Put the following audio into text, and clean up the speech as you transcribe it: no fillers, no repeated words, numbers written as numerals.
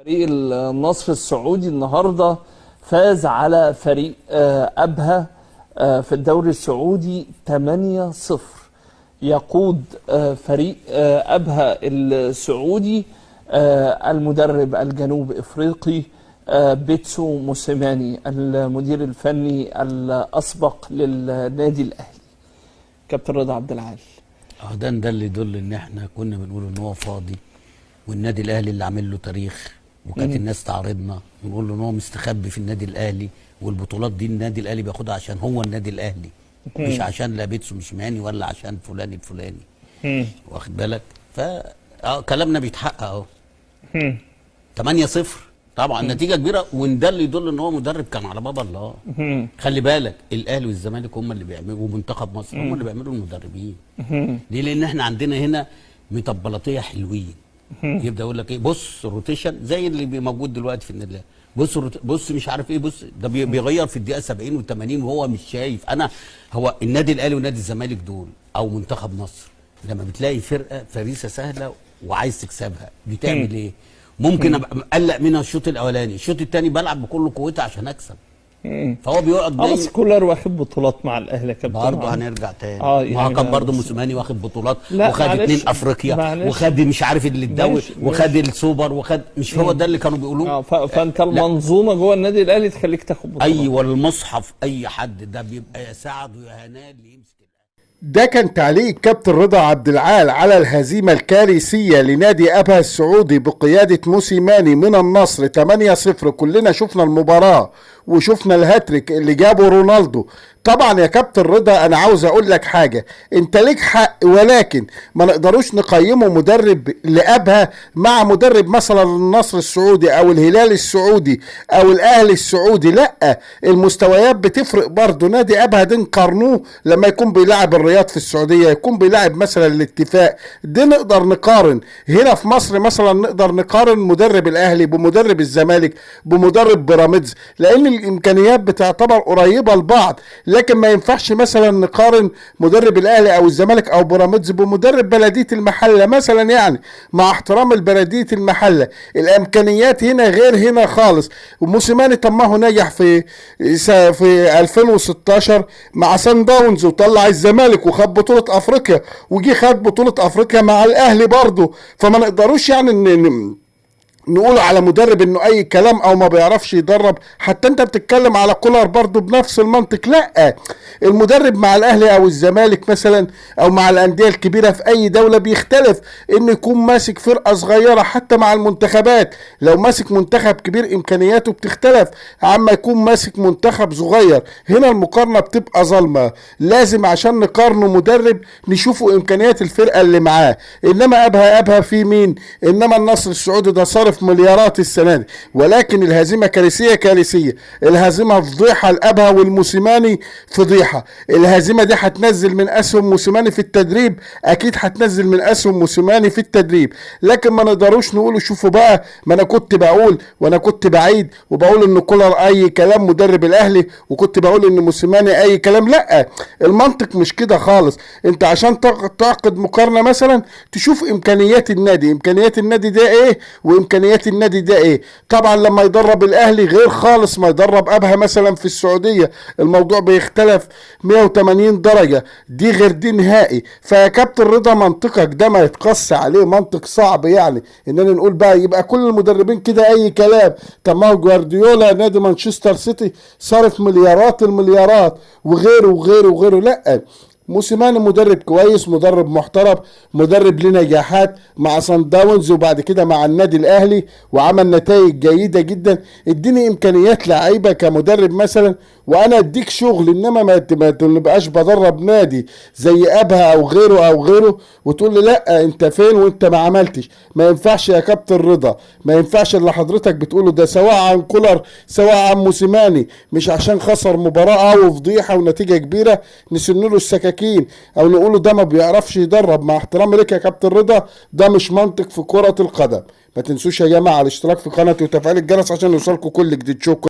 فريق النصر السعودي النهارده فاز على فريق ابها في الدوري السعودي 8-0. يقود فريق ابها السعودي المدرب الجنوب افريقي بيتسو موسيماني، المدير الفني الاسبق للنادي الاهلي. كابتن رضا عبد العال، اه ده اللي يدل ان احنا كنا بنقول ان هو فاضي، والنادي الاهلي اللي عامل له تاريخ، وكانت الناس تعارضنا ونقول له ان هو مستخبي في النادي الاهلي، والبطولات دي النادي الاهلي بياخدها عشان هو النادي الاهلي، مش عشان لا بيتسو موسيماني ولا عشان فلان الفلاني. واخد بالك؟ ف كلامنا بيتحقق اهو. 8-0 طبعا نتيجة كبيره، وان ده اللي يدل ان هو مدرب كان على باب الله. خلي بالك الاهلي والزمالك هم اللي بيعملوا، ومنتخب مصر هم اللي بيعملوا المدربين. ليه؟ لان احنا عندنا هنا مطبلاتيه حلوين. يبدا يقول لك ايه، بص ال rotation زي اللي موجود دلوقتي في النادي، بص بص مش عارف ايه، بص ده بيغير في الدقيقة 70 و80 وهو مش شايف. انا هو النادي الاهلي ونادي الزمالك دول او منتخب مصر لما بتلاقي فرقه فريسة سهلة وعايز تكسبها بتعمل ايه؟ ممكن ابقى مقلق منها الشوط الاولاني، الشوط الثاني بلعب بكل قوتي عشان اكسب. فهو بيقعد بس كولر واخد بطولات مع الاهلي يا كابتن. برضه هنرجع تاني. ما هو كان برضه موسيماني واخد بطولات، وخد 2 افريقيا، وخد مش عارف اللي الدوري، وخد السوبر، وخد مش هو ده اللي كانوا بيقولوه. فانت المنظومة جوه النادي الاهلي تخليك تاخد بطولات. ايوه، المصحف اي حد ده بيبقى يا سعد ويا هناء اللي يمسك. ده كان تعليق كابتن رضا عبد العال على الهزيمة الكارثية لنادي أبها السعودي بقيادة موسيماني من النصر 8-0. كلنا شفنا المباراة وشفنا الهاتريك اللي جابه رونالدو. طبعا يا كابتن رضا انا عاوز اقول لك حاجة، انت ليك حق، ولكن ما نقدروش نقيمه مدرب لأبها مع مدرب مثلا النصر السعودي او الهلال السعودي او الاهلي السعودي. لا، المستويات بتفرق برضه. نادي ابها ده نقارنوه لما يكون بيلعب الرياض في السعودية، يكون بيلعب مثلا الاتفاق، ده نقدر نقارن. هنا في مصر مثلا نقدر نقارن مدرب الاهلي بمدرب الزمالك بمدرب بيراميدز، لان الامكانيات بتعتبر قريبة لبعض. لكن ما ينفعش مثلا نقارن مدرب الاهلي او الزمالك او بيراميدز بمدرب بلديه المحلة مثلا، يعني مع احترام البلدية المحلة، الامكانيات هنا غير هنا خالص. وموسيماني طب ما هو نجح في 2016 مع سان داونز وطلع الزمالك وخد بطوله افريقيا، وجي خد بطوله افريقيا مع الاهلي برضه. فما نقدروش يعني نقول على مدرب انه اي كلام او ما بيعرفش يدرب. حتى انت بتتكلم على كولر برضو بنفس المنطق. لا، المدرب مع الاهلي او الزمالك مثلا او مع الاندية الكبيرة في اي دولة بيختلف انه يكون ماسك فرقه صغيرة. حتى مع المنتخبات لو ماسك منتخب كبير امكانياته بتختلف عما يكون ماسك منتخب صغير. هنا المقارنة بتبقى ظالمه. لازم عشان نقارنه مدرب نشوفه امكانيات الفرقة اللي معاه. انما ابها في مين؟ انما النصر السعودي ده صارف مليارات السنة دي، ولكن الهزيمة كارثية كارثية. الهزيمة فضيحة لابها والموسيماني فضيحة. الهزيمة دي هتنزل من اسهم موسيماني في التدريب، اكيد هتنزل من اسهم موسيماني في التدريب. لكن ما نقدروش نقوله شوفوا بقى، ما انا كنت بقول وانا كنت بعيد وبقول ان كولر اي كلام مدرب الاهلي، وكنت بقول ان موسيماني اي كلام. لا، المنطق مش كده خالص. انت عشان تعقد مقارنة مثلا تشوف امكانيات النادي، امكانيات النادي ده ايه وامكانيات النادي ده ايه. طبعا لما يدرب الاهلي غير خالص ما يدرب ابها مثلا في السعودية، الموضوع بيختلف 180 درجه، دي غير دي نهائي. فيا كابتن رضا منطقك ده ما يتقص عليه، منطق صعب يعني اننا نقول بقى يبقى كل المدربين كده اي كلام. طب ما هو جوارديولا نادي مانشستر سيتي صرف مليارات المليارات وغيره وغيره وغيره. لا، موسيماني مدرب كويس، مدرب محترم، مدرب ليه نجاحات مع سان داونز وبعد كده مع النادي الاهلي، وعمل نتائج جيدة جدا. اديني امكانيات لعيبة كمدرب مثلا وانا اديك شغل، انما ما تبقاش بدرب نادي زي ابها او غيره او غيره وتقول لي لا انت فين وانت ما عملتش. ما ينفعش يا كابتن رضا، ما ينفعش اللي حضرتك بتقوله ده، سواء عن كولر سواء عن موسيماني. مش عشان خسر مباراة وفضيحه ونتيجة كبيرة نسن له السكاكين او نقوله ده ما بيعرفش يدرب. مع احترامي لك يا كابتن رضا، ده مش منطق في كرة القدم. ما تنسوش يا جماعة الاشتراك في قناتي وتفعيل الجرس عشان يوصلكم كل جديد. شكرا.